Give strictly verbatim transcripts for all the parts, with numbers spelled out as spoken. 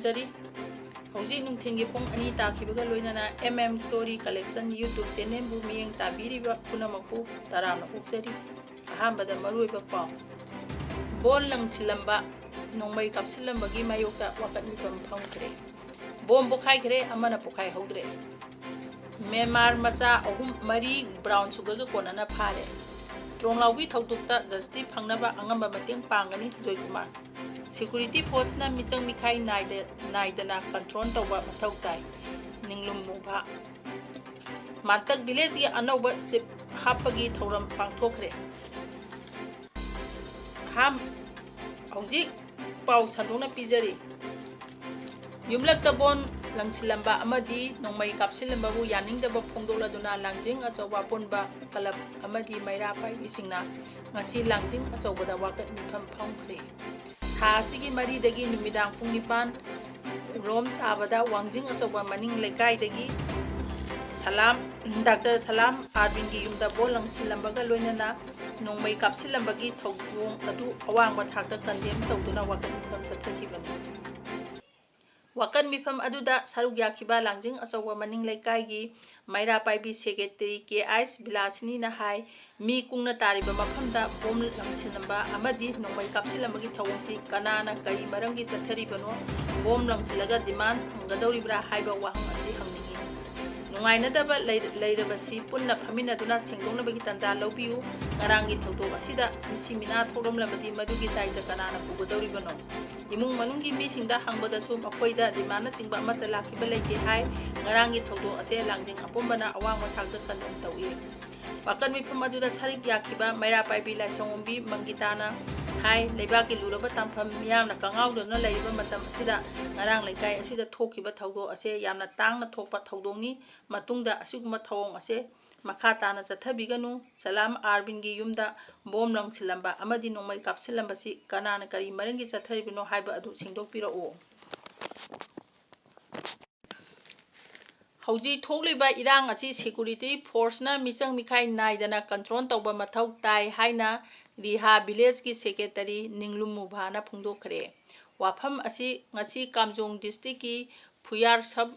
ꯇꯥꯛꯆꯔꯤ꯫ ꯍꯧꯖꯤꯛ ꯅꯨꯡꯊꯤꯜꯒꯤ ꯄꯨꯡ ꯑꯅꯤ ꯇꯥꯈꯤꯕꯒ ꯂꯣꯏꯅꯅ M M Story Collection YouTube channelꯕꯨ ꯃꯤꯠꯌꯦꯡ ꯇꯥꯕꯤꯔꯤꯕ ꯄꯨꯝꯅꯃꯛꯄꯨ ꯇꯔꯥꯝꯅ ꯑꯣꯛꯆꯔꯤ꯫ ꯑꯍꯥꯟꯕꯗ ꯃꯔꯨꯑꯣꯏꯕ ꯄꯥꯎ꯫ ꯕꯣꯝ ꯂꯪꯁꯤꯜꯂꯝꯕ, ꯅꯣꯡꯃꯩ ꯀꯥꯞꯁꯤꯜꯂꯝꯕꯒꯤ ꯃꯥꯌꯣꯛꯇ ꯋꯥꯀꯠ ꯃꯤꯐꯝ ꯐꯝꯈ꯭ꯔꯦ꯫ ꯕꯣꯝ ꯄꯣꯈꯥꯏꯈ꯭ꯔꯦ, ꯑꯃꯅ ꯄꯣꯈꯥꯏꯍꯧꯗ꯭ꯔꯦ꯫ ꯃ꯭ꯌꯥꯟꯃꯥꯔ ꯃꯆꯥ ꯑꯍꯨꯝ, ꯃꯔꯤ brown sugarꯒ ꯀꯣꯟꯅꯅ ꯐꯥꯔꯦ꯫ ꯇ꯭ꯔꯣꯡꯂꯥꯎꯒꯤ ꯊꯧꯗꯣꯛꯇ justice ꯐꯪꯅꯕ ꯑꯉꯝꯕ ꯃꯇꯦꯡ ꯄꯥꯡꯒꯅꯤ, ꯖꯣꯏꯀꯨꯃꯥꯔ꯫ Security forceꯅ ꯃꯤꯆꯪ ꯃꯤꯈꯥꯏ ꯅꯥꯏꯗ-, ꯅꯥꯏꯗꯅ control ꯇꯧꯕ ꯃꯊꯧ ꯇꯥꯏ, ꯅꯤꯡꯂꯨꯝ ꯃꯨꯚꯥ꯫ ꯃꯥꯟꯇꯛ villageꯀꯤ ꯑꯅꯧꯕ chief ꯍꯥꯞꯄꯒꯤ ꯊꯧꯔꯝ ꯄꯥꯡꯊꯣꯛꯈ꯭ꯔꯦ꯫ ꯍꯥꯝ-, ꯍꯧꯖꯤꯛ ꯄꯥꯎ ꯁꯟꯗꯣꯛꯅ ꯄꯤꯖꯔꯤ꯫ ꯌꯨꯝꯂꯛꯇ ꯕꯣꯝ ꯂꯪꯁꯤꯜꯂꯝꯕ ꯑꯃꯗꯤ ꯅꯣꯡꯃꯩ ꯀꯥꯞꯁꯤꯜꯂꯝꯕꯕꯨ ꯌꯥꯅꯤꯡꯗꯕ ꯐꯣꯡꯗꯣꯛꯂꯗꯨꯅ ꯂꯥꯡꯖꯤꯡ ꯑꯆꯧꯕ ꯑꯄꯨꯟꯕ club ꯑꯃꯗꯤ ꯃꯩꯔꯥ ꯄꯥꯏꯕꯤꯁꯤꯡꯅ ꯉꯁꯤ ꯂꯥꯡꯖꯤꯡ ꯑꯆꯧꯕꯗ ꯋꯥꯀꯠ ꯃꯤꯐꯝ ꯐꯝꯈ꯭ꯔꯦ꯫ ꯊꯥ ꯑꯁꯤꯒꯤ ꯃꯔꯤꯗꯒꯤ ꯅꯨꯃꯤꯗꯥꯡ ꯄꯨꯡ ꯅꯤꯄꯥꯟ ꯔꯣꯝ ꯇꯥꯕꯗ ꯋꯥꯡꯖꯤꯡ ꯑꯆꯧꯕ ꯃꯅꯤꯡ ꯂꯩꯀꯥꯏꯗꯒꯤ ꯁꯂꯥꯝ, ꯗꯥꯛꯇꯔ ꯁꯂꯥꯝ ꯑꯥꯔꯕꯤꯟꯒꯤ ꯌꯨꯝꯗ ꯕꯣꯝ ꯂꯪꯁꯤꯜꯂꯝꯕꯒ ꯂꯣꯏꯅꯅ ꯅꯣꯡꯃꯩ ꯀꯥꯞꯁꯤꯜꯂꯝꯕꯒꯤ ꯊꯧꯑꯣꯡ ꯑꯗꯨ ꯑꯋꯥꯡꯕ ꯊꯥꯛꯇ condemn ꯇꯧꯗꯨꯅ ꯋꯥꯀꯠ ꯃꯤꯐꯝ ꯆꯠꯊꯈꯤꯕꯅꯤ꯫ ꯋꯥꯀꯠ ꯃꯤꯐꯝ ꯑꯗꯨꯗ ꯁꯔꯨꯛ ꯌꯥꯈꯤꯕ ꯂꯥꯡꯖꯤꯡ ꯑꯆꯧꯕ ꯃꯅꯤꯡ ꯂꯩꯀꯥꯏꯒꯤ ꯃꯩꯔꯥ ꯄꯥꯏꯕꯤ secretary ꯀꯦ ꯑꯩꯆ ꯕꯤꯂꯥꯁꯤꯅꯤꯅ ꯍꯥꯏ, ꯃꯤ ꯀꯨꯡꯅ ꯇꯥꯔꯤꯕ ꯃꯐꯝꯗ ꯕꯣꯝ ꯂꯪꯁꯤꯜꯂꯝꯕ ꯑꯃꯗꯤ ꯅꯣꯡꯃꯩ ꯀꯥꯞꯁꯤꯜꯂꯝꯕꯒꯤ ꯊꯧꯑꯣꯡꯁꯤ ꯀꯅꯥꯅ ꯀꯔꯤ ꯃꯔꯝꯒꯤ ꯆꯠꯊꯔꯤꯕꯅꯣ? ꯕꯣꯝ ꯂꯪꯁꯤꯜꯂꯒ demand ꯐꯪꯒꯗꯧꯔꯤꯕ꯭ꯔꯥ ꯍꯥꯏꯕ ꯋꯥꯍꯪ ꯑꯁꯤ ꯍꯪꯅꯤꯡꯏ꯫ ꯅꯨꯡꯉꯥꯏꯅꯗꯕ ꯂꯩ-, ꯂꯩꯔꯕꯁꯤ ꯄꯨꯟꯅ ꯐꯝꯃꯤꯟꯅꯗꯨꯅ ꯁꯦꯡꯗꯣꯛꯅꯕꯒꯤ ꯇꯥꯟꯖꯥ ꯂꯧꯕꯤꯌꯨ꯫ ꯉꯔꯥꯡꯒꯤ ꯊꯧꯗꯣꯛ ꯑꯁꯤꯗ ꯃꯤꯁꯤ ꯃꯤꯅꯥ ꯊꯣꯛꯂꯝꯂꯕꯗꯤ ꯃꯗꯨꯒꯤ ꯗꯥꯏꯇ ꯀꯅꯥꯅ ꯄꯨꯒꯗꯧꯔꯤꯕꯅꯣ? ꯏꯃꯨꯡ ꯃꯅꯨꯡꯒꯤ ꯃꯤꯁꯤꯡꯗ ꯍꯪꯕꯗꯁꯨ ꯃꯈꯣꯏꯗ demandꯅꯆꯤꯡꯕ ꯑꯃꯠꯇ ꯂꯥꯛꯈꯤꯕ ꯂꯩꯇꯦ ꯍꯥꯏ꯫ ꯉꯔꯥꯡꯒꯤ ꯊꯧꯗꯣꯛ ꯑꯁꯦ ꯂꯥꯡꯖꯤꯡ ꯑꯄꯨꯝꯕꯅ ꯑꯋꯥꯡꯕ ꯊꯥꯛꯇ condemn ꯇꯧꯏ꯫ ꯋꯥꯀꯠ ꯃꯤꯐꯝ ꯑꯗꯨꯗ ꯁꯔꯨꯛ ꯌꯥꯈꯤꯕ ꯃꯩꯔꯥ ꯄꯥꯏꯕꯤ ꯂꯥꯏꯁ꯭ꯔꯝ ꯑꯣꯡꯕꯤ ꯃꯪꯒꯤꯇꯥꯅ ꯍꯥꯏ, ꯂꯩꯕꯥꯛꯀꯤ ꯂꯨꯔꯕ ꯇꯥꯡꯐꯝ ꯃꯤꯌꯥꯝꯅ ꯀꯉꯥꯎꯗꯨꯅ ꯂꯩꯔꯤꯕ ꯃꯇꯝ ꯑꯁꯤꯗ ꯉꯔꯥꯡ ꯂꯩꯀꯥꯏ ꯑꯁꯤꯗ ꯊꯣꯛꯈꯤꯕ ꯊꯧꯗꯣꯛ ꯑꯁꯦ ꯌꯥꯝꯅ ꯇꯥꯡꯅ ꯊꯣꯛꯄ ꯊꯧꯗꯣꯛꯅꯤ꯫ ꯃꯇꯨꯡꯗ ꯑꯁꯤꯒꯨꯝꯕ ꯊꯧꯑꯣꯡ ꯑꯁꯦ ꯃꯈꯥ ꯇꯥꯅ ꯆꯠꯊꯕꯤꯒꯅꯨ꯫ ꯁꯂꯥꯝ ꯑꯥꯔꯕꯤꯟꯒꯤ ꯌꯨꯝꯗ ꯕꯣꯝ ꯂꯪꯁꯤꯜꯂꯝꯕ ꯑꯃꯗꯤ ꯅꯣꯡꯃꯩ ꯀꯥꯞꯁꯤꯜꯂꯝꯕꯁꯤ ꯀꯅꯥꯅ ꯀꯔꯤ ꯃꯔꯝꯒꯤ ꯆꯠꯊꯔꯤꯕꯅꯣ ꯍꯥꯏꯕ ꯑꯗꯨ ꯁꯦꯡꯗꯣꯛꯄꯤꯔꯛꯎ꯫ ꯍꯧꯖꯤꯛ ꯊꯣꯛꯂꯤꯕ ꯏꯔꯥꯡ ꯑꯁꯤ security forceꯅ ꯃꯤꯆꯪ ꯃꯤꯈꯥꯏ ꯅꯥꯏꯗꯅ control ꯇꯧꯕ ꯃꯊꯧ ꯇꯥꯏ ꯍꯥꯏꯅ ꯔꯤꯍꯥ villageꯀꯤ secretary ꯅꯤꯡꯂꯨꯝ ꯃꯨꯚꯥꯅ ꯐꯣꯡꯗꯣꯛꯈ꯭ꯔꯦ꯫ ꯋꯥꯐꯝ ꯑꯁꯤ ꯉꯁꯤ ꯀꯥꯝꯖꯣꯡ district ꯀꯤ ꯐꯨꯌꯥꯔ sub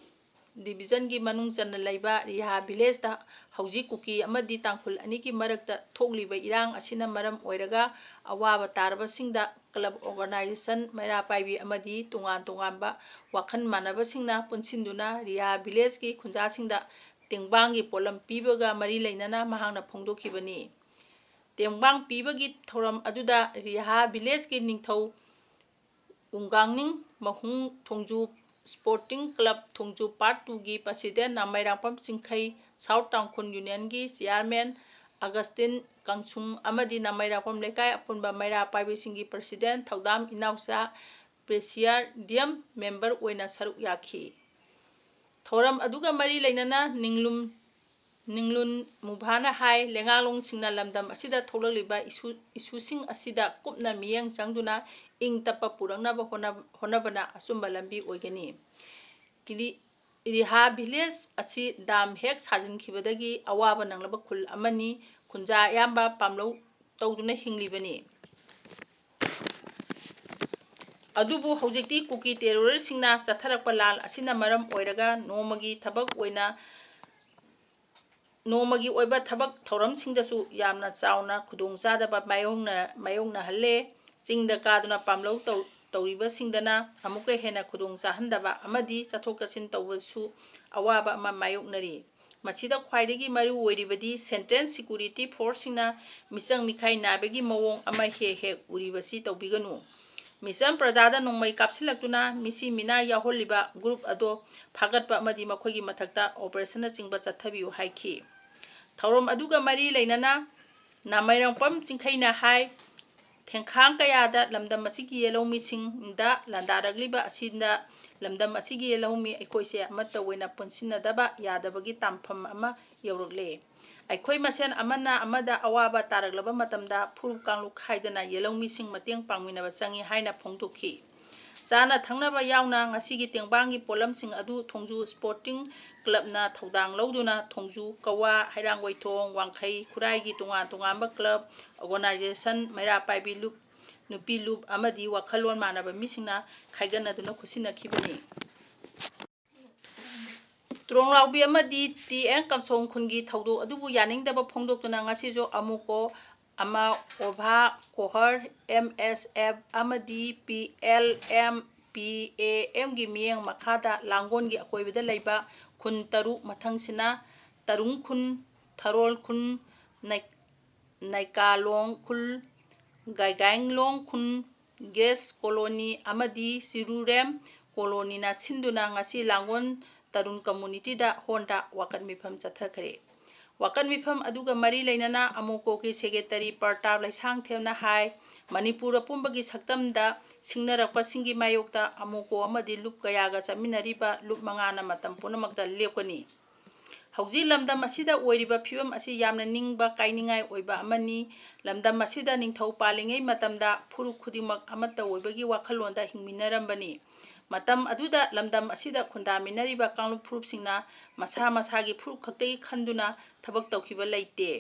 division ꯒꯤ ꯃꯅꯨꯡ ꯆꯟꯅ ꯂꯩꯕ ꯔꯤꯍꯥ village ꯇ ꯍꯧꯖꯤꯛ ꯀꯨꯀꯤ ꯑꯃꯗꯤ ꯇꯥꯡꯈꯨꯜ ꯑꯅꯤꯒꯤ ꯃꯔꯛꯇ ꯊꯣꯛꯂꯤꯕ ꯏꯔꯥꯡ ꯑꯁꯤꯅ ꯃꯔꯝ ꯑꯣꯏꯔꯒ ꯑꯋꯥꯕ ꯇꯥꯔꯕꯁꯤꯡꯗ club organization, ꯃꯩꯔꯥ ꯄꯥꯏꯕꯤ ꯑꯃꯗꯤ ꯇꯣꯉꯥꯟ ꯇꯣꯉꯥꯟꯕ ꯋꯥꯈꯜ ꯃꯥꯟꯅꯕꯁꯤꯡꯅ ꯄꯨꯟꯁꯤꯟꯗꯨꯅ ꯔꯤꯍꯥ village ꯀꯤ ꯈꯨꯟꯖꯥꯁꯤꯡꯗ ꯇꯦꯡꯕꯥꯡꯒꯤ ꯄꯣꯠꯂꯝ ꯄꯤꯕꯒ ꯃꯔꯤ ꯂꯩꯅꯅ ꯃꯍꯥꯛꯅ ꯐꯣꯡꯗꯣꯛꯈꯤꯕꯅꯤ꯫ ꯇꯦꯡꯕꯥꯡ ꯄꯤꯕꯒꯤ ꯊꯧꯔꯝ ꯑꯗꯨꯗ ꯔꯤꯍꯥ village ꯀꯤ ꯅꯤꯡꯊꯧ ꯎꯝꯒꯥꯡꯅꯤꯡ ꯃꯍꯨꯝ, ꯊꯣꯡꯖꯨ sporting club ꯊꯣꯡꯖꯨ part two ꯒꯤ president ꯅꯥꯃꯩꯔꯥꯡꯄꯝ ꯆꯤꯡꯈꯩ, South ꯇꯥꯡꯈꯨꯜ union ꯒꯤ chairman ꯑꯒꯁꯇꯤꯟ ꯀꯥꯡꯁꯨꯝ ꯑꯃꯗꯤ ꯅꯥꯃꯩꯔꯥꯡꯄꯝ ꯂꯩꯀꯥꯏ ꯑꯄꯨꯟꯕ ꯃꯩꯔꯥ ꯄꯥꯏꯕꯤꯁꯤꯡꯒꯤ president ꯊꯧꯗꯥꯝ ꯏꯅꯥꯎꯆꯥ ꯄ꯭ꯔꯦꯁꯤꯌꯥꯔꯗꯤꯌꯝ member ꯑꯣꯏꯅ ꯁꯔꯨꯛ ꯌꯥꯈꯤ꯫ ꯊꯧꯔꯝ ꯑꯗꯨꯒ ꯃꯔꯤ ꯂꯩꯅꯅ ꯅꯤꯡꯂꯨꯝ, ꯅꯤꯡꯂꯨꯟ ꯃꯨꯚꯥꯅ ꯍꯥꯏ, ꯂꯩꯉꯥꯛꯂꯣꯟꯁꯤꯡꯅ ꯂꯝꯗꯝ ꯑꯁꯤꯗ ꯊꯣꯛꯂꯛꯂꯤꯕ issue, issue ꯁꯤꯡ ꯑꯁꯤꯗ ꯀꯨꯞꯅ ꯃꯤꯠꯌꯦꯡ ꯆꯪꯗꯨꯅ ꯏꯪ ꯇꯞꯄ ꯄꯨꯔꯛꯅꯕ ꯍꯣꯠꯅ-, ꯍꯣꯠꯅꯕꯅ ꯑꯆꯨꯝꯕ ꯂꯝꯕꯤ ꯑꯣꯏꯒꯅꯤ꯫ ꯀꯤꯂꯤ-, ꯔꯤꯍꯥ village ꯑꯁꯤ dam ꯍꯦꯛ ꯁꯥꯖꯤꯟꯈꯤꯕꯗꯒꯤ ꯑꯋꯥꯕ ꯅꯪꯂꯕ ꯈꯨꯜ ꯑꯃꯅꯤ꯫ ꯈꯨꯟꯖꯥ ꯑꯌꯥꯝꯕ ꯄꯥꯝꯂꯧ ꯇꯧꯗꯨꯅ ꯍꯤꯡꯂꯤꯕꯅꯤ꯫ ꯑꯗꯨꯕꯨ ꯍꯧꯖꯤꯛꯇꯤ ꯀꯨꯀꯤ terrorist ꯁꯤꯡꯅ ꯆꯠꯊꯔꯛꯄ ꯂꯥꯟ ꯑꯁꯤꯅ ꯃꯔꯝ ꯑꯣꯏꯔꯒ ꯅꯣꯡꯃꯒꯤ ꯊꯕꯛ ꯑꯣꯏꯅ, ꯅꯣꯡꯃꯒꯤ ꯑꯣꯏꯕ ꯊꯕꯛ ꯊꯧꯔꯝꯁꯤꯡꯗꯁꯨ ꯌꯥꯝꯅ ꯆꯥꯎꯅ ꯈꯨꯗꯣꯡꯆꯥꯗꯕ ꯃꯥꯌꯣꯛꯅ-, ꯃꯥꯌꯣꯛꯅꯍꯜꯂꯦ꯫ ꯆꯤꯡꯗ ꯀꯥꯗꯨꯅ ꯄꯥꯝꯂꯧ ꯇꯧ-, ꯇꯧꯔꯤꯕꯁꯤꯡꯗꯅ ꯑꯃꯨꯛꯀ ꯍꯦꯟꯅ ꯈꯨꯗꯣꯡ ꯆꯥꯍꯟꯗꯕ ꯑꯃꯗꯤ ꯆꯠꯊꯣꯛ ꯆꯠꯁꯤꯟ ꯇꯧꯕꯁꯨ ꯑꯋꯥꯕ ꯑꯃ ꯃꯥꯌꯣꯛꯅꯔꯤ꯫ ꯃꯁꯤꯗ ꯈ꯭ꯋꯥꯏꯗꯒꯤ ꯃꯔꯨ ꯑꯣꯏꯔꯤꯕꯗꯤ central security force ꯁꯤꯡꯅ ꯃꯤꯆꯪ ꯃꯤꯈꯥꯏ ꯅꯥꯏꯕꯒꯤ ꯃꯑꯣꯡ ꯑꯃ ꯍꯦꯛ ꯍꯦꯛ ꯎꯔꯤꯕꯁꯤ ꯇꯧꯕꯤꯒꯅꯨ꯫ ꯃꯤꯆꯝ ꯄ꯭ꯔꯖꯥꯗ ꯅꯣꯡꯃꯩ ꯀꯥꯞꯁꯤꯜꯂꯛꯇꯨꯅ ꯃꯤꯁꯤ ꯃꯤꯅꯥ ꯌꯥꯎꯍꯜꯂꯤꯕ group ꯑꯗꯣ ꯐꯥꯒꯠꯄ ꯑꯃꯗꯤ ꯃꯈꯣꯏꯒꯤ ꯃꯊꯛꯇ operation ꯅꯆꯤꯡꯕ ꯆꯠꯊꯕꯤꯌꯨ ꯍꯥꯏꯈꯤ꯫ ꯊꯧꯔꯝ ꯑꯗꯨꯒ ꯃꯔꯤ ꯂꯩꯅꯅ ꯅꯥꯃꯩꯔꯥꯡꯄꯝ ꯆꯤꯡꯈꯩꯅ ꯍꯥꯏ, ꯊꯦꯡꯈꯥꯡ ꯀꯌꯥꯗ ꯂꯝꯗꯝ ꯑꯁꯤꯒꯤ ꯌꯦꯜꯍꯧꯃꯤꯁꯤꯡꯗ ꯂꯥꯟꯗꯥꯔꯛꯂꯤꯕ ꯑꯁꯤꯗ ꯂꯝꯗꯝ ꯑꯁꯤꯒꯤ ꯌꯦꯜꯍꯧꯃꯤ ꯑꯩꯈꯣꯏꯁꯦ ꯑꯃꯠꯇ ꯑꯣꯏꯅ ꯄꯨꯟꯁꯤꯟꯅꯗꯕ ꯌꯥꯗꯕꯒꯤ ꯇꯥꯟꯐꯝ ꯑꯃ ꯌꯧꯔꯛꯂꯦ꯫ ꯑꯩꯈꯣꯏ ꯃꯁꯦꯟ ꯑꯃꯅ ꯑꯃꯗ ꯑꯋꯥꯕ ꯇꯥꯔꯛꯂꯕ ꯃꯇꯝꯗ ꯐꯨꯔꯨꯞ ꯀꯥꯡꯂꯨꯞ ꯈꯥꯏꯗꯅ ꯌꯦꯜꯍꯧꯃꯤꯁꯤꯡ ꯃꯇꯦꯡ ꯄꯥꯡꯃꯤꯟꯅꯕ ꯆꯪꯏ ꯍꯥꯏꯅ ꯐꯣꯡꯗꯣꯛꯈꯤ꯫ ꯆꯥꯅ ꯊꯛꯅꯕ ꯌꯥꯎꯅ ꯉꯁꯤꯒꯤ ꯇꯦꯡꯕꯥꯡꯒꯤ ꯄꯣꯠꯂꯝꯁꯤꯡ ꯑꯗꯨ ꯊꯣꯡꯖꯨ sporting club ꯅ ꯊꯧꯗꯥꯡ ꯂꯧꯗꯨꯅ ꯊꯣꯡꯖꯨ, ꯀꯋꯥ, ꯍꯩꯔꯥꯡꯒꯣꯏꯊꯣꯡ, ꯋꯥꯡꯈꯩ, ꯈꯨꯔꯥꯏꯒꯤ ꯇꯣꯉꯥꯟ ꯇꯣꯉꯥꯟꯕ club, organization, ꯃꯩꯔꯥ ꯄꯥꯏꯕꯤ ꯂꯨꯞ, ꯅꯨꯄꯤ ꯂꯨꯞ ꯑꯃꯗꯤ ꯋꯥꯈꯜꯂꯣꯟ ꯃꯥꯟꯅꯕ ꯃꯤꯁꯤꯡꯅ ꯈꯥꯏꯒꯠꯅꯗꯨꯅ ꯈꯨꯠꯁꯤꯟꯅꯈꯤꯕꯅꯤ꯫ ꯇ꯭ꯔꯣꯡꯂꯥꯎꯕꯤ ꯑꯃꯗꯤ ꯇꯤ ꯑꯦꯟ ꯀꯝꯁꯣꯡ ꯈꯨꯟꯒꯤ ꯊꯧꯗꯣꯛ ꯑꯗꯨꯕꯨ ꯌꯥꯅꯤꯡꯗꯕ ꯐꯣꯡꯗꯣꯛꯇꯨꯅ ꯉꯁꯤꯁꯨ ꯑꯃꯨꯀꯣ, ꯑꯃ ꯑꯣꯚꯥ, ꯀꯣꯍꯔ, ꯑꯦꯝ ꯑꯦꯁ ꯑꯦꯐ ꯑꯃꯗꯤ ꯄꯤ ꯑꯦꯜ ꯑꯦꯝ, ꯄꯤ ꯑꯦ ꯑꯦꯝꯒꯤ ꯃꯤꯠꯌꯦꯡ ꯃꯈꯥꯗ ꯂꯥꯡꯒꯣꯜꯒꯤ ꯑꯀꯣꯏꯕꯗ ꯂꯩꯕ ꯈꯨꯟ ꯇꯔꯨꯛ, ꯃꯊꯪꯁꯤꯅ ꯇꯔꯨꯡ ꯈꯨꯟ, ꯊꯔꯣꯜ ꯈꯨꯟ, ꯅꯩ-, ꯅꯩꯀꯥꯂꯣꯡ ꯈꯨꯜ, ꯒꯥꯏꯒꯥꯏꯂꯣꯡ ꯈꯨꯜ, ꯒꯦꯁ ꯀꯣꯂꯣꯅꯤ ꯑꯃꯗꯤ ꯆꯤꯔꯨꯔꯦꯝ ꯀꯣꯂꯣꯅꯤꯅ ꯁꯤꯟꯗꯨꯅ ꯉꯁꯤ ꯂꯥꯡꯒꯣꯜ ꯇꯔꯨꯡ ꯀꯝꯃꯨꯅꯤꯇꯤꯗ ꯍꯣꯜꯗ ꯋꯥꯀꯠ ꯃꯤꯐꯝ ꯆꯠꯊꯈ꯭ꯔꯦ꯫ ꯋꯥꯀꯠ ꯃꯤꯐꯝ ꯑꯗꯨꯒ ꯃꯔꯤ ꯂꯩꯅꯅ ꯑꯃꯨꯀꯣꯒꯤ ꯁꯦꯀ꯭ꯔꯦꯇꯔꯤ ꯄ꯭ꯔꯇꯥꯞ ꯂꯩꯁꯥꯡꯊꯦꯝꯅ ꯍꯥꯏ, ꯃꯅꯤꯄꯨꯔ ꯑꯄꯨꯝꯕꯒꯤ ꯁꯛꯇꯝꯗ ꯁꯤꯡꯅꯔꯛꯄꯁꯤꯡꯒꯤ ꯃꯥꯌꯣꯛꯇ ꯑꯃꯨꯀꯣ ꯑꯃꯗꯤ ꯂꯨꯞ ꯀꯌꯥꯒ ꯆꯠꯃꯤꯟꯅꯔꯤꯕ ꯂꯨꯞ ꯃꯉꯥꯅ ꯃꯇꯝ ꯄꯨꯝꯅꯃꯛꯇ ꯂꯦꯞꯀꯅꯤ꯫ ꯍꯧꯖꯤꯛ ꯂꯝꯗꯝ ꯑꯁꯤꯗ ꯑꯣꯏꯔꯤꯕ ꯐꯤꯕꯝ ꯑꯁꯤ ꯌꯥꯝꯅ ꯅꯤꯡꯕ ꯀꯥꯏꯅꯤꯡꯉꯥꯏ ꯑꯣꯏꯕ ꯑꯃꯅꯤ꯫ ꯂꯝꯗꯝ ꯑꯁꯤꯗ ꯅꯤꯡꯊꯧ ꯄꯥꯜꯂꯤꯉꯩ ꯃꯇꯝꯗ ꯐꯨꯔꯨꯞ ꯈꯨꯗꯤꯡꯃꯛ ꯑꯃꯠꯇ ꯑꯣꯏꯕꯒꯤ ꯋꯥꯈꯜꯂꯣꯟꯗ ꯍꯤꯡꯃꯤꯟꯅꯔꯝꯕꯅꯤ꯫ ꯃꯇꯝ ꯑꯗꯨꯗ ꯂꯝꯗꯝ ꯑꯁꯤꯗ ꯈꯨꯟꯗꯥꯃꯤꯟꯅꯔꯤꯕ ꯀꯥꯡꯂꯨꯞ ꯐꯨꯔꯨꯞꯁꯤꯡꯅ ꯃꯁꯥ ꯃꯁꯥꯒꯤ ꯐꯨꯔꯨꯞ ꯈꯛꯇꯒꯤ ꯈꯟꯗꯨꯅ ꯊꯕꯛ ꯇꯧꯈꯤꯕ ꯂꯩꯇꯦ꯫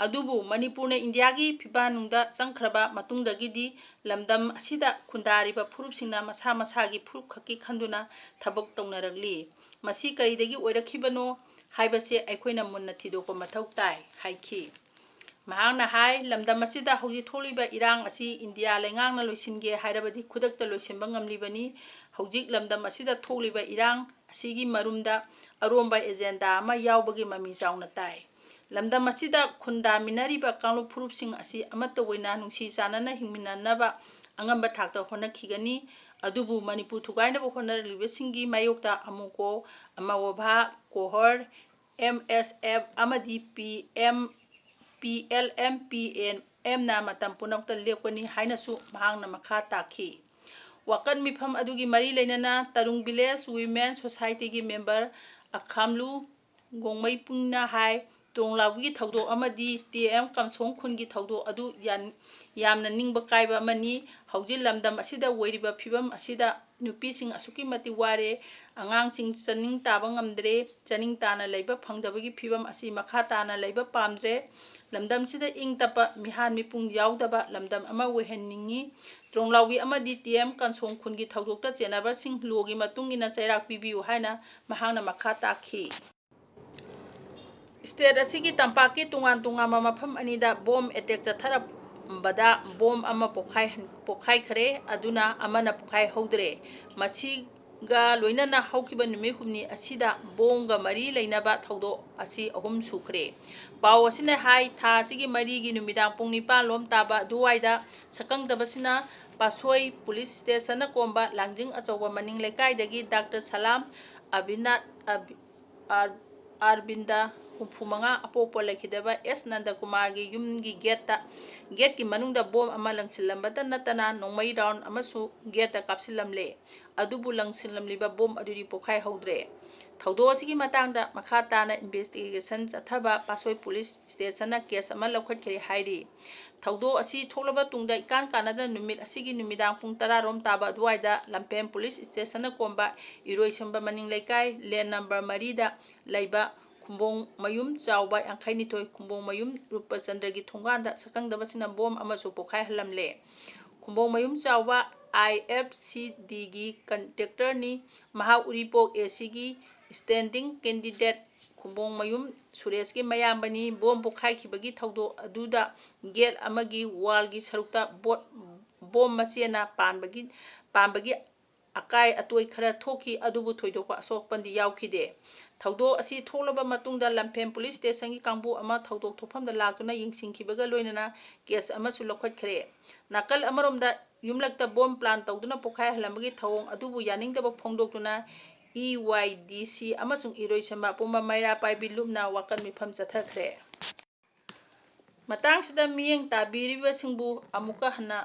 ꯑꯗꯨꯕꯨ ꯃꯅꯤꯄꯨꯔꯅ ꯏꯟꯗꯤꯌꯥꯒꯤ ꯐꯤꯕꯥꯟꯅꯨꯡꯗ ꯆꯪꯈ꯭ꯔꯕ ꯃꯇꯨꯡꯗꯒꯤꯗꯤ ꯂꯝꯗꯝ ꯑꯁꯤꯗ ꯈꯨꯟꯗꯥꯔꯤꯕ ꯐꯨꯔꯨꯞꯁꯤꯡꯅ ꯃꯁꯥ ꯃꯁꯥꯒꯤ ꯐꯨꯔꯨꯞ ꯈꯛꯀꯤ ꯈꯟꯗꯨꯅ ꯊꯕꯛ ꯇꯧꯅꯔꯛꯂꯤ꯫ ꯃꯁꯤ ꯀꯔꯤꯗꯒꯤ ꯑꯣꯏꯔꯛꯈꯤꯕꯅꯣ ꯍꯥꯏꯕꯁꯦ ꯑꯩꯈꯣꯏꯅ ꯃꯨꯟꯅ ꯊꯤꯗꯣꯛꯄ ꯃꯊꯧ ꯇꯥꯏ ꯍꯥꯏꯈꯤ꯫ ꯃꯍꯥꯛꯅ ꯍꯥꯏ, ꯂꯝꯗꯝ ꯑꯁꯤꯗ ꯍꯧꯖꯤꯛ ꯊꯣꯛꯂꯤꯕ ꯏꯔꯥꯡ ꯑꯁꯤ ꯏꯟꯗꯤꯌꯥ ꯂꯩꯉꯥꯛꯅ ꯂꯣꯏꯁꯤꯟꯒꯦ ꯍꯥꯏꯔꯕꯗꯤ ꯈꯨꯗꯛꯇ ꯂꯣꯏꯁꯤꯟꯕ ꯉꯝꯂꯤꯕꯅꯤ꯫ ꯍꯧꯖꯤꯛ ꯂꯝꯗꯝ ꯑꯁꯤꯗ ꯊꯣꯛꯂꯤꯕ ꯏꯔꯥꯡ ꯑꯁꯤꯒꯤ ꯃꯔꯨꯝꯗ ꯑꯔꯣꯝꯕ ꯑꯦꯖꯦꯟꯗꯥ ꯑꯃ ꯌꯥꯎꯕꯒꯤ ꯃꯃꯤ ꯆꯥꯎꯅ ꯇꯥꯏ꯫ ꯂꯝꯗꯝ ꯑꯁꯤꯗ ꯈꯨꯟꯗꯥꯃꯤꯟꯅꯔꯤꯕ ꯀꯥꯡꯂꯨꯞ ꯐꯨꯔꯨꯞꯁꯤꯡ ꯑꯁꯤ ꯑꯃꯠꯇ ꯑꯣꯏꯅ ꯅꯨꯡꯁꯤ ꯆꯥꯟꯅꯅ ꯍꯤꯡꯃꯤꯟꯅꯅꯕ ꯑꯉꯝꯕ ꯊꯥꯛꯇ ꯍꯣꯠꯅꯈꯤꯒꯅꯤ꯫ ꯑꯗꯨꯕꯨ ꯃꯅꯤꯄꯨꯔ ꯊꯨꯒꯥꯏꯅꯕ ꯍꯣꯠꯅꯔꯤꯕꯁꯤꯡꯒꯤ ꯃꯥꯌꯣꯛꯇ ꯑꯃꯨꯀꯣ, ꯑꯃꯋꯣꯚꯥ, ꯀꯣꯍꯔ, ꯑꯦꯝ ꯑꯦꯁ ꯑꯦꯐ ꯑꯃꯗꯤ P M, P L M, P N ꯑꯦꯝꯅ ꯃꯇꯝ ꯄꯨꯝꯅꯃꯛꯇ ꯂꯦꯞꯀꯅꯤ ꯍꯥꯏꯅꯁꯨ ꯃꯍꯥꯛꯅ ꯃꯈꯥ ꯇꯥꯈꯤ꯫ ꯋꯥꯀꯠ ꯃꯤꯐꯝ ꯑꯗꯨꯒꯤ ꯃꯔꯤ ꯂꯩꯅꯅ ꯇꯔꯨꯡ ꯚꯤꯂꯦꯖ ꯋꯤꯃꯦꯟ ꯁꯣꯁꯥꯏꯇꯤꯒꯤ ꯃꯦꯝꯕꯔ ꯑꯈꯥꯝꯂꯨ ꯒꯣꯡꯃꯩꯄꯨꯡꯅ ꯍꯥꯏ, ꯇ꯭ꯔꯣꯡꯂꯥꯎꯕꯤꯒꯤ ꯊꯧꯗꯣꯛ ꯑꯃꯗꯤ ꯇꯤ ꯑꯦꯝ ꯀꯝꯁꯣꯡ ꯈꯨꯟꯒꯤ ꯊꯧꯗꯣꯛ ꯑꯗꯨ ꯌꯥꯟ-, ꯌꯥꯝꯅ ꯅꯤꯡꯕ ꯀꯥꯏꯕ ꯑꯃꯅꯤ꯫ ꯍꯧꯖꯤꯛ ꯂꯝꯗꯝ ꯑꯁꯤꯗ ꯑꯣꯏꯔꯤꯕ ꯐꯤꯕꯝ ꯑꯁꯤꯗ ꯅꯨꯄꯤꯁꯤꯡ ꯑꯁꯨꯛꯀꯤ ꯃꯇꯤꯛ ꯋꯥꯔꯦ꯫ ꯑꯉꯥꯡꯁꯤꯡ ꯆꯥꯅꯤꯡ ꯇꯥꯕ ꯉꯝꯗ꯭ꯔꯦ꯫ ꯆꯥꯅꯤꯡ ꯇꯥꯅ ꯂꯩꯕ ꯐꯪꯗꯕꯒꯤ ꯐꯤꯕꯝ ꯑꯁꯤ ꯃꯈꯥ ꯇꯥꯅ ꯂꯩꯕ ꯄꯥꯝꯗ꯭ꯔꯦ꯫ ꯂꯝꯗꯝꯁꯤꯗ ꯏꯪ ꯇꯞꯄ ꯃꯤꯍꯥꯠ ꯃꯤꯄꯨꯡ ꯌꯥꯎꯗꯕ ꯂꯝꯗꯝ ꯑꯃ ꯑꯣꯏꯍꯟꯅꯤꯡꯏ꯫ ꯇ꯭ꯔꯣꯡꯂꯥꯎꯕꯤ ꯑꯃꯗꯤ ꯇꯤ ꯑꯦꯝ ꯀꯥꯟꯁꯣꯡ ꯈꯨꯟꯒꯤ ꯊꯧꯗꯣꯛꯇ ꯆꯦꯟꯅꯕꯁꯤꯡ ꯂꯣꯒꯤ ꯃꯇꯨꯡ ꯏꯟꯅ ꯆꯩꯔꯥꯛ ꯄꯤꯕꯤꯌꯨ ꯍꯥꯏꯅ ꯃꯍꯥꯛꯅ ꯃꯈꯥ ꯇꯥꯈꯤ꯫ ꯁ꯭ꯇꯦꯠ ꯑꯁꯤꯒꯤ ꯇꯝꯄꯥꯛꯀꯤ ꯇꯣꯉꯥꯟ ꯇꯣꯉꯥꯟꯕ ꯃꯐꯝ ꯑꯅꯤꯗ ꯕꯣꯝ ꯑꯦꯇꯦꯛ ꯆꯠꯊꯔꯝꯕꯗ ꯕꯣꯝ ꯑꯃ ꯄꯣꯈꯥꯏ-, ꯄꯣꯈꯥꯏꯈ꯭ꯔꯦ, ꯑꯗꯨꯅ ꯑꯃꯅ ꯄꯣꯈꯥꯏꯍꯧꯗ꯭ꯔꯦ꯫ ꯃꯁꯤꯒ ꯂꯣꯏꯅꯅ ꯍꯧꯈꯤꯕ ꯅꯨꯃꯤꯠ ꯍꯨꯝꯅꯤ ꯑꯁꯤꯗ ꯕꯣꯝꯒ ꯃꯔꯤ ꯂꯩꯅꯕ ꯊꯧꯗꯣꯛ ꯑꯁꯤ ꯑꯍꯨꯝ ꯁꯨꯈ꯭ꯔꯦ꯫ ꯄꯥꯎ ꯑꯁꯤꯅ ꯍꯥꯏ, ꯊꯥ ꯑꯁꯤꯒꯤ ꯃꯔꯤꯒꯤ ꯅꯨꯃꯤꯗꯥꯡ ꯄꯨꯡ ꯅꯤꯄꯥꯟ ꯂꯣꯝ ꯇꯥꯕ ꯑꯗꯨꯋꯥꯏꯗ ꯁꯛꯈꯪꯗꯕꯁꯤꯅ ꯄꯥꯠꯁꯣꯏ ꯄꯨꯂꯤꯁ ꯁ꯭ꯇꯦꯁꯟꯅ ꯀꯣꯝꯕ ꯂꯥꯡꯖꯤꯡ ꯑꯆꯧꯕ ꯃꯅꯤꯡ ꯂꯩꯀꯥꯏꯗꯒꯤ ꯗꯥꯛꯇꯔ ꯁꯂꯥꯝ ꯑꯕꯤꯅꯥꯠ ꯑꯕꯤ-, ꯑꯥꯔ-, ꯑꯥꯔꯕꯤꯟꯗ ꯍꯨꯝꯐꯨ ꯃꯉꯥ ꯑꯄꯣꯛꯄ ꯂꯩꯈꯤꯗꯕ ꯑꯦꯁ ꯅꯟꯗꯀꯨꯃꯥꯔꯒꯤ ꯌꯨꯝꯒꯤ ꯒꯦꯠꯇ, ꯒꯦꯠꯀꯤ ꯃꯅꯨꯡꯗ ꯕꯣꯝ ꯑꯃ ꯂꯪꯁꯤꯜꯂꯝꯕꯇ ꯅꯠꯇꯅ ꯅꯣꯡꯃꯩ ꯔꯥꯎꯟ ꯑꯃꯁꯨ ꯒꯦꯠꯇ ꯀꯥꯞꯁꯤꯜꯂꯝꯂꯦ꯫ ꯑꯗꯨꯕꯨ ꯂꯪꯁꯤꯜꯂꯝꯂꯤꯕ ꯕꯣꯝ ꯑꯗꯨꯗꯤ ꯄꯣꯈꯥꯏꯍꯧꯗ꯭ꯔꯦ꯫ ꯊꯧꯗꯣꯛ ꯑꯁꯤꯒꯤ ꯃꯇꯥꯡꯗ ꯃꯈꯥ ꯇꯥꯅ ꯏꯟꯚꯦꯁꯇꯤꯒꯦꯁꯟ ꯆꯠꯊꯕ ꯄꯥꯠꯁꯣꯏ ꯄꯨꯂꯤꯁ ꯁ꯭ꯇꯦꯁꯟꯅ ꯀꯦꯁ ꯑꯃ ꯂꯧꯈꯠꯈ꯭ꯔꯦ ꯍꯥꯏꯔꯤ꯫ ꯊꯧꯗꯣꯛ ꯑꯁꯤ ꯊꯣꯛꯂꯕ ꯇꯨꯡꯗ ꯏꯀꯥꯟ ꯀꯥꯟꯅꯗꯅ ꯅꯨꯃꯤꯠ ꯑꯁꯤꯒꯤ ꯅꯨꯃꯤꯗꯥꯡ ꯄꯨꯡ ꯇꯔꯥ ꯔꯣꯝ ꯇꯥꯕ ꯑꯗꯨꯋꯥꯏꯗ ꯂꯝꯐꯦꯟ ꯄꯨꯂꯤꯁ ꯁ꯭ꯇꯦꯁꯟꯅ ꯀꯣꯝꯕ ꯏꯔꯣꯏꯁꯦꯝꯕ ꯃꯅꯤꯡ ꯂꯩꯀꯥꯏ, ꯂꯦꯟ ꯅꯝꯕꯔ ꯃꯔꯤꯗ ꯂꯩꯕ ꯈꯨꯝꯕꯣꯡꯃꯌꯨꯝ ꯆꯥꯎꯕ ꯌꯥꯡꯈꯩꯅꯤꯊꯣꯏ, ꯈꯨꯝꯕꯣꯡꯃꯌꯨꯝ ꯔꯨꯄꯆꯟꯗ꯭ꯔꯒꯤ ꯊꯣꯡꯒꯥꯟꯗ ꯁꯛꯈꯪꯗꯕꯁꯤꯡꯅ ꯕꯣꯝ ꯑꯃꯁꯨ ꯄꯣꯈꯥꯏꯍꯜꯂꯝꯂꯦ꯫ ꯈꯨꯝꯕꯣꯡꯃꯌꯨꯝ ꯆꯥꯎꯕ ꯑꯥꯏ ꯑꯦꯐ ꯁꯤ ꯗꯤꯒꯤ ꯀꯟꯇ꯭ꯔꯦꯛꯇꯔꯅꯤ꯫ ꯃꯍꯥꯛ ꯎꯔꯤꯄꯣꯛ ꯑꯦ ꯁꯤꯒꯤ ꯁ꯭ꯇꯦꯟꯗꯤꯡ ꯀꯦꯟꯗꯤꯗꯦꯠ ꯈꯨꯝꯕꯣꯡꯃꯌꯨꯝ ꯁꯨꯔꯦꯁꯀꯤ ꯃꯌꯥꯝꯕꯅꯤ꯫ ꯕꯣꯝ ꯄꯣꯈꯥꯏꯈꯤꯕꯒꯤ ꯊꯧꯗꯣꯛ ꯑꯗꯨꯗ ꯒꯦꯠ ꯑꯃꯒꯤ ꯋꯥꯜꯒꯤ ꯁꯔꯨꯛꯇ ꯕꯣꯠ-, ꯕꯣꯝ ꯃꯆꯦꯅ ꯄꯥꯟꯕꯒꯤ, ꯄꯥꯟꯕꯒꯤ ꯑꯀꯥꯏ ꯑꯇꯣꯏ ꯈꯔ ꯊꯣꯛꯈꯤ, ꯑꯗꯨꯕꯨ ꯊꯣꯏꯗꯣꯛꯄ ꯑꯁꯣꯛ ꯑꯄꯟꯗꯤ ꯌꯥꯎꯈꯤꯗꯦ꯫ ꯊꯧꯗꯣꯛ ꯑꯁꯤ ꯊꯣꯛꯂꯕ ꯃꯇꯨꯡꯗ ꯂꯝꯐꯦꯟ ꯄꯨꯂꯤꯁ ꯁ꯭ꯇꯦꯁꯟꯒꯤ ꯀꯥꯡꯕꯨ ꯑꯃ ꯊꯧꯗꯣꯛ ꯊꯣꯛꯐꯝꯗ ꯂꯥꯛꯇꯨꯅ ꯌꯦꯡꯁꯤꯟꯈꯤꯕꯒ ꯂꯣꯏꯅꯅ ꯀꯦꯁ ꯑꯃꯁꯨ ꯂꯧꯈꯠꯈ꯭ꯔꯦ꯫ ꯅꯥꯀꯜ ꯑꯃꯔꯣꯝꯗ ꯌꯨꯝꯂꯛꯇ ꯕꯣꯝ ꯄ꯭ꯂꯥꯟ ꯇꯧꯗꯨꯅ ꯄꯣꯈꯥꯏꯍꯜꯂꯝꯕꯒꯤ ꯊꯧꯑꯣꯡ ꯑꯗꯨꯕꯨ ꯌꯥꯅꯤꯡꯗꯕ ꯐꯣꯡꯗꯣꯛꯇꯨꯅ ꯏ ꯋꯥꯏ ꯗꯤ ꯁꯤ ꯑꯃꯁꯨꯡ ꯏꯔꯣꯏꯁꯦꯝꯕ ꯑꯄꯨꯟꯕ ꯃꯩꯔꯥ ꯄꯥꯏꯕꯤ ꯂꯨꯞꯅ ꯋꯥꯀꯠ ꯃꯤꯐꯝ ꯆꯠꯊꯈ꯭ꯔꯦ꯫ ꯃꯇꯥꯡꯁꯤꯗ ꯃꯤꯠꯌꯦꯡ ꯇꯥꯕꯤꯔꯤꯕꯁꯤꯡꯕꯨ ꯑꯃꯨꯛꯀ ꯍꯟꯅ